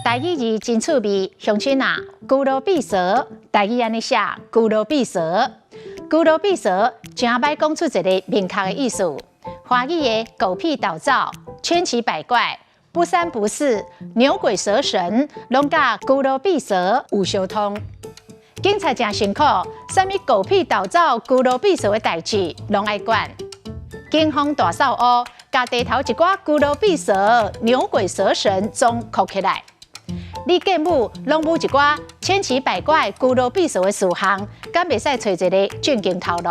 台語字真趣味，鄉親啊，龜囉閉趖，台語按呢寫，龜囉閉趖，龜囉閉趖，誠歹講出一个明確的意思。華語的狗屁倒灶、千奇百怪、不三不四、牛鬼蛇神，攏佮龜囉閉趖有相通。警察誠辛苦，啥物狗屁倒灶、龜囉閉趖的代誌，攏愛管。警方大掃烏，共地頭一寡龜囉閉趖、牛鬼蛇神總銬起來。你見舞攏舞一寡千奇百怪、龜囉閉趖的事項，敢袂使揣一个正經頭路？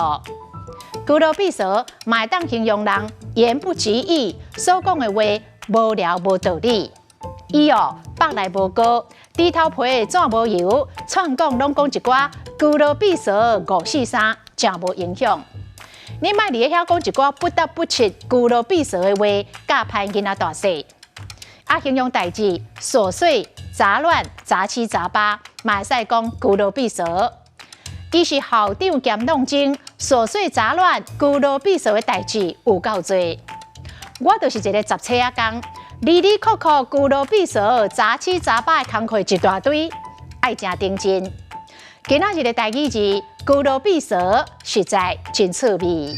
龜囉閉趖嘛會當形容人言不及義，所講的話無聊無道理。伊哦，腹內無膏，豬頭皮紙無油，串講攏講一寡龜囉閉趖五四三，誠無營養。你莫佇咧遐講一寡不得不切、龜囉閉趖的話，教歹囡仔大細。啊，形容代誌瑣碎、雜亂、雜七雜八，嘛會使講龜囉閉趖。伊是校長兼挵鐘，瑣碎雜亂、龜囉閉趖的代誌有夠濟。我就是一个雜七仔工，哩哩扣扣、龜囉閉趖、雜七雜八的工課一大堆，愛誠認真。今仔日的台語字龜囉閉趖，實在真趣味。